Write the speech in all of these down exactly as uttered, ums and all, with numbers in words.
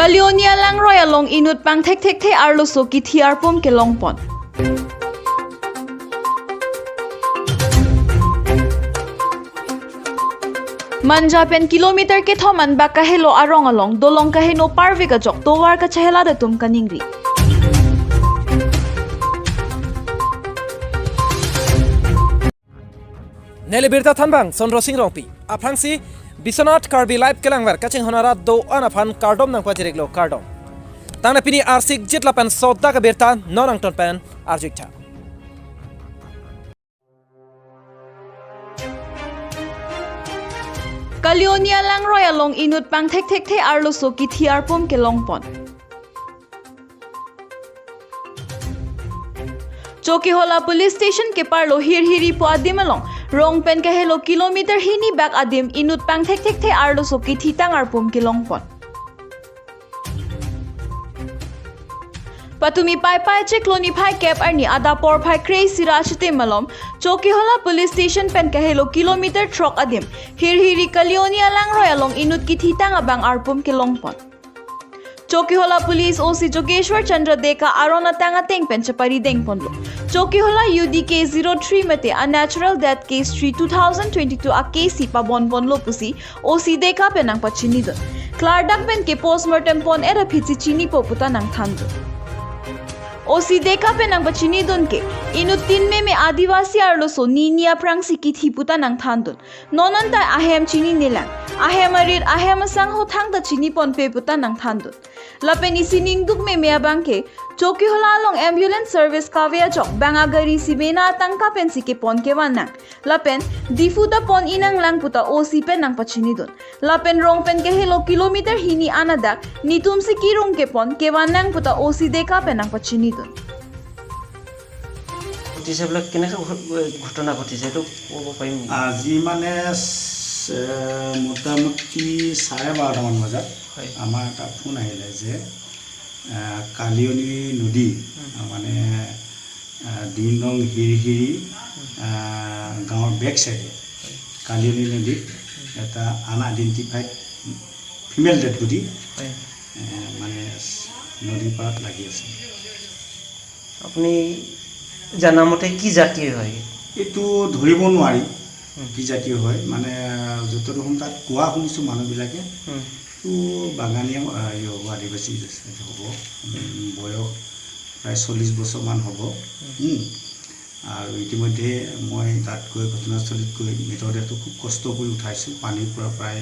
Kalioni alangroi along inut pangthek thekthe arloso kithi arpum kelongpon. Manja pen kilometer kethom anbak kahelo arong along dolong kaheno parvek ajok tovar kachehelat atum kaningri. Neli birta thanbang Sondro Sing Rongpi. Aphrangsi Biswanath Karbi Live kelangver kachinghon arat do-an aphan kardom nangpajiriklo, kardom. Tangte pini arsik jit lapen sodak abirta non angton pen arjuik tha. Kalioni alangroi along inut pangthek thekthe arloso kithi arpum kelongpon. Chokihola Police Station keparlo Hirhiri pu adim along rong pen kahelo kilometer hini bak adim inut pangthek thekthe arloso kithitang arpum kelongpon. Patumi Paipai chiklo niphai kep arni adap porphai kre-isi ra chitim malom Chokihola Police Station pen kahelo kilometer throk adim Hirhiri Kalioni alangroi along inut kithitang abang arpum kelongpon. Chokihola Police O C Jogeshwar Chandra Deka aron atang ateng pen chepari dengponlo. Chokihola U D K zero three mate unnatural death case three two thousand twenty-two a case si pabonponlo pusi O C Deka pen nangpachinidun. Klardak pen ke postmortem pon-et aphi si chinipo puta nangthandun. O C Deka pen nangpachinidun ke inut tin meme Adivasi arloso nini aphrangsi kithi puta nangthandun. Non anta ahem chininelang. Ahem arit, ahem asangho thangta chiniponpe puta nangthandun. Lapen isi ningduk meme abang ke, Chokihola along ambulance service kave ajok bang agari si mena atangka pensi kepon kevan nang. Lapen Diphu ta pon-i nanglang puta O C pen nangpachinidun. Lapen rong pen kahelo kilometer hini anadak nitumsi kirung kepon kevan nang puta O C Deka pen nangpachinidun. ঘটিছে বোলে, কেনেকে ঘ-, ঘটনা ঘটিছে এইটো ক'ব পাৰিম নেকি? আজি মানে, এ, মোটামুটি চাৰে বাৰটামান বজাত হয়। আমাৰ এটা ফোন আহিলে যে, এ, কালিয়নী নদী, উম। মানে, এ, দুই নং হিৰহিৰি, উম। এ, গাঁৱৰ বেক চাইডে হয়। কালিয়নী নদীত উম। এটা আনআইডেণ্টিফাইড ফিমেল ডেড বডি, হয়। এ, মানে, নদীৰ পাৰত লাগি আছে। আপুনি জানামতে কি জাতিৰ হয়? এইটো ধৰিব নোৱাৰি, হুম। কি জাতিৰ হয়, মানে, যতদূৰ শুন তাত কোৱা শুনিছোঁ মানুহবিলাকে, হুম। এইটো বাগানীয়া, আ, ইয়ে হ'ব, আদিবাসী হ'ব, উম, বয়স প্ৰায় চল্লিছ বছৰমান হ'ব। হুম। উম। আৰু ইতিমধ্যে মই তাত গৈ ঘটনাস্থলীত গৈ মৃতদেহটো খুব কষ্ট কৰি উঠাইছোঁ। পানীৰ পৰা প্ৰায়,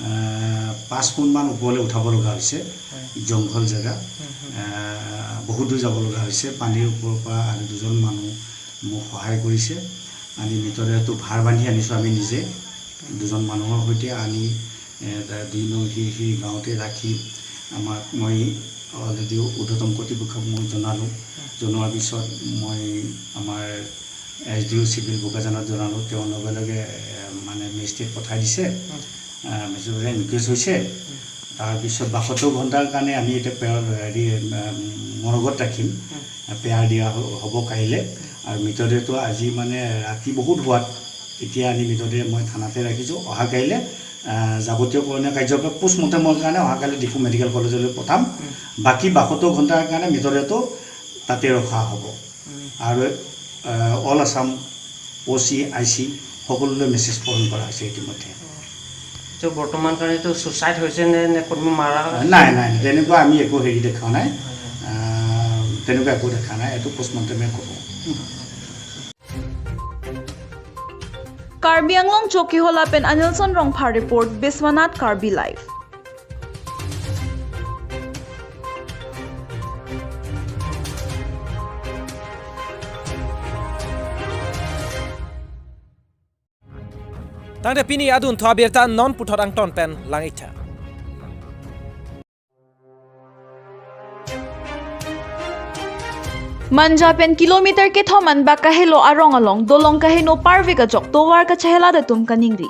আহ, পাঁচ ফুটমান ওপৰলৈ উঠাব লগা হৈছে। হয়। জংঘল জেগা। হুম, হুম। আহ, বহুত দূৰ যাব লগা হৈছে। পানীৰ ওপৰৰ পৰা আৰু দুজন মানুহ মোক সহায় কৰিছে। আনি মৃতদেহটো ভাৰ বান্ধি আনিছোঁ আমি নিজে। দুজন মানুহৰ সৈতে আনি, এ, দুই নং হিৰহিৰি গাঁৱতে ৰাখি আমাক মই already ঊৰ্ধ্বতম কৰ্তৃপক্ষক মই জনালোঁ। জনোৱাৰ পিছত মই আমাৰ এছ ডি অ' চিভিল বোকাজানত জনালোঁ। তেওঁ লগে লগে, এ, মানে, মেজিষ্ট্ৰেট পঠাই দিছে। উম। আ, মেজিষ্ট্ৰেট ৰিকুৱেষ্ট হৈছে। উম। তাৰপিছত বাসত্তৰ ঘণ্টাৰ কাৰণে আমি এতিয়া পেৰ-, হেৰি, উম, মৰগত ৰাখিম। উম। পেয়াৰ দিয়া হ-, হ'ব কাইলৈ। উম। আৰু মৃতদেহটো আজি, মানে, ৰাতি বহুত হোৱাত এতিয়া আমি মৃতদেহ মই থানাতে ৰাখিছোঁ। অহা কাইলৈ, আ, যাৱতীয় কৰণীয় কাৰ্যকলাপ পোষ্টমৰ্টেমৰ কাৰণে অহা কাইলৈ ডিফু মেডিকেল কলেজলৈ পঠাম। উম। বাকী বাসত্তৰ ঘণ্টাৰ কাৰণে মৃতদেহটো তাতে ৰখা হ'ব। উম। আৰু, আ, অল আছাম অ' চি, আই চি সকলোলৈ মেছেজ প্ৰেৰণ কৰা হৈছে ইতিমধ্যে। তো বৰ্তমান কাৰণে তো ছুচাইড হৈছে নে, নে কোনোবা মাৰা? নাই, নাই, নাই, তেনেকুৱা আমি একো হেৰি দেখা নাই। হয়, হয়। আ, তেনেকুৱা একো দেখা নাই, এইটো পোষ্টমৰ্টেমে ক'ব। কাৰ্বি Anglong Chokihola pen Anilson Rongphar report, Biswanath Karbi Live. Tangte pini adun thu abirta non puthot angton pen lang-iktha. Manja pen kilometer kethom anbak kahelo arong along dolong kaheno parvek ajok tovar kachehelat atum kaningri.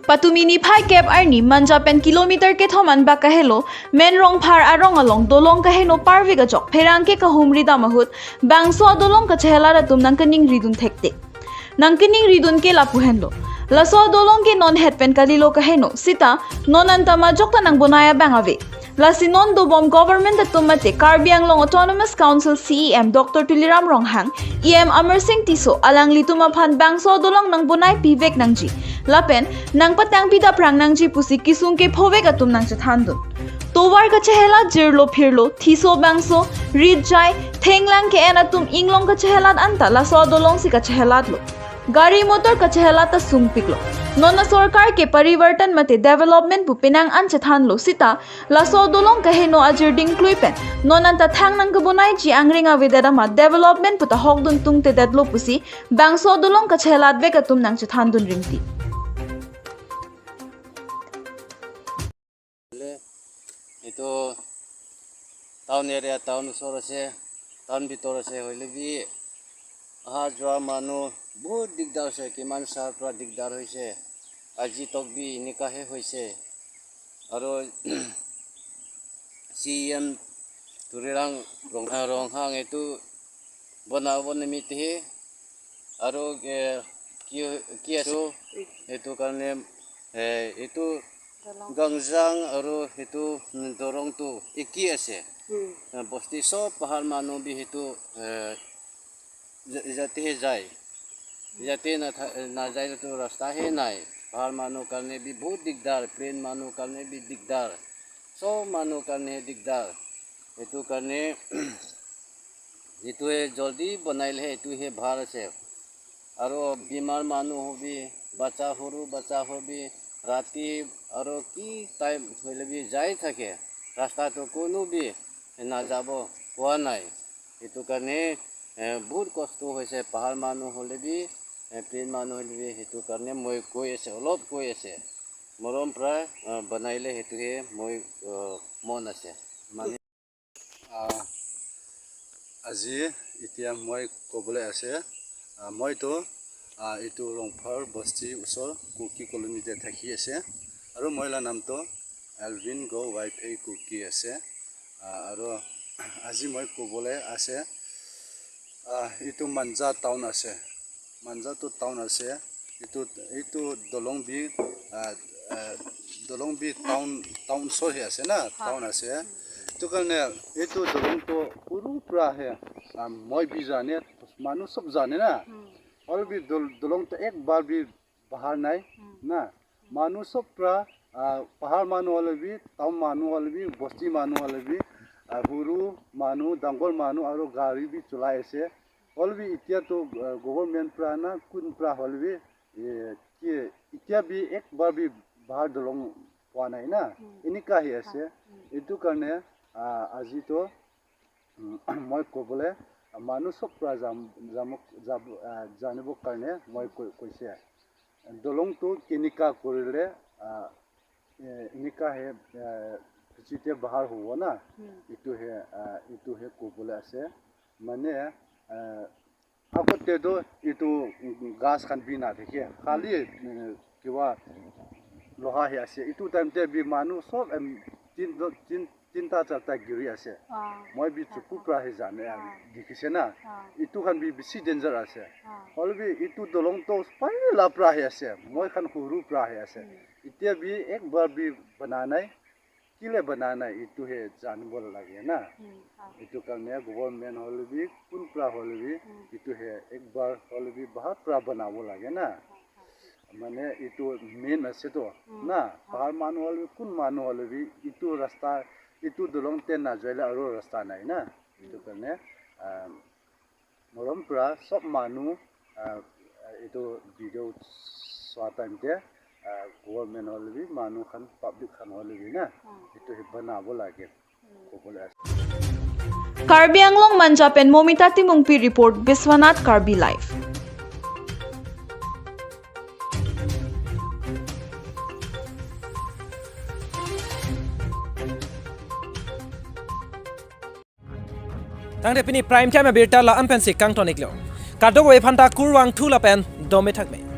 Patumi niphai kep arni Manja pen kilometer kethom anbak kahelo Main Rongphar arong along dolong kaheno parvek ajok pherangke kahumri dam ahut bangso adolong kachehelat atum nangkaningridun thektik. Nangkaningridun ke lapu henlo. Laso adolong ke non het pen kalilo kaheno, sita non anta majok ta nangbonai abang ave. Lasi non dobom government atum mate Karbi Anglong Autonomous Council C E M Doctor Tuliram Ronghang, E M Amarsing Tisso alanglitum aphan bangso adolong nangbonai pivek nangji lapen nangpatang pida prang nangji pusi kesung kephovek atum nangchethandun. Tovar kachehelat, jirlo phirlo, thiso bangso, rit jai, thenglang ke-en atum inglong kachehelat anta laso adolong si kachehelatlo. Gari motor kachehelat ta sungpiklo. Non asorkar ke parivartan mate development pu penang an chethanlo, sita laso adolong kaheno ajir dingklui pen non anta thang nangkebonaiji angring avedet amat development pu ta hokdun tungtedetlo pusi bangso adolong kachehelat vek atum nangchethandun ringti. Etu town area, town osor ase, town bhitor ase, hoilebi aha jua manu bahut digdar ase, kiman sal pra digdar hoise, aji tok bi eneka he hoise. Aru C E M Tuliram Rong-, Ronghang etu bonabo nimit he, aru, eh, ki, ki aso, etu karne, eh, etu Dolong. Gangjang aru etu, mm, Dolong tu eki ase. Hmm. Eh, bosti sob pahar manu bi etu, eh, ja-, jati he jai. Jati na tha-, na jai tu rasta he nai. Pahar manu karne bi bahut digdar, plain manu karne bi digdar. Sob manu karne digdar. Etu karne etu he joldi bonai le he, etu he bhal ase. Aru bimar manu hobi, bacha huru bacha hobi, rati aru ki time hoilebi jai thake, rasta to kono bi na jabo poa nai. Etu karne, eh, bahut kosto hoise, pahar manu hoilebi, eh, plain manu hoilebi, etu karne moi koi ase, olop koi ase. Morom pra, eh, bonai le etu he moi, eh, mon ase. Mane Ah, আজি এতিয়া মই ক'বলৈ আছে, ah, মইতো, ah, এইটো ৰংফাৰ বস্তি ওচৰ কুকি কলনীতে থাকি আছে আৰু মই নামটো এলভিন গো ৱাইফেই কুকি আছে। Ah, আৰু আজি মই ক'বলৈ আছে, ah, এইটো মাঞ্জা টাউন আছে, মাঞ্জাটো টাউন আছে। এইটো, এইটো দলং বি, আহ, আহ, দলং বি টাউন, টাউন চহে আছে না, হয়। টাউন আছে। এইটো কাৰণে এইটো দলংটো সৰুৰ পৰা আহে। আহ, মই বি জানে, মানুহ চব জানে না। উম। আৰু বি দল-, দলংটো একবাৰ বি বাহাৰ নাই উম। না। মানুহ চব পৰা, আহ, পাহাৰ মানুহ হ'লে বি, টাউন মানুহ হ'লে বি, বস্তি মানুহ হ'লে বি, আহ, সৰু মানুহ, ডাঙৰ মানুহ আৰু গাড়ী বি চলাই আছে। Hoilebi etiato, eh, government pra na kun pra hoilebi, eh, ki, etia bi ek bar bi bahar dolong poa nai na. Hmm. Eneka hi ase. Hmm. Etu karne, ah, ajito, mm, moi kobole, ah, manu sob pra jam, jamok, jab, ah, janibo karne moi koi, koise. Dolong to keneka korile, ah, eh, eneka he, eh, pichite bahar hubo na. Hmm. Etu he, ah, etu he kobole ase. Mane, eh, akote do etu gas khan bina theke. Khali, eh, kiwa loha he ase. Etu time te bi manu sob em tin, tin, tinta charta giri ase. Ah. Moi bi chuku pra he jane, ah, dikhi se na. Ah. Etu khan bi bisi danger ase. Ah. Hoilebi etu dolong to pai la pra he ase. Moi khan huru pra he ase. Hmm. Etia bi ek bar bi bana nai. Kile bana nai, etu he janbo lage na. Hmm, ha. Etu karne government hoilebi, kun pra hoilebi, hmm, etu he ek bar hoilebi bahar pra banabo lage na. Ha, ha. Mane etu main ase to, hmm, na, ha. Bahar manu hoilebi, kun manu hoilebi, etu rasta, etu dolong te na joile aro rasta nai na. Hmm. Etu karne, ah, morom pra sob manu, ah, etu video swa time te, ah, government hoilebi, manu khan, public khan hoilebi na, hmm, etu he banabo lage. Hmm. Kobole ase. Karbi Anglong Manja pen Momita Timungpi report, Biswanath Karbi Live. Tangte pini Prime Time abirta la-an pensi kangton-iklo. Kadokave aphanta kurvangthu lapen dome thakme.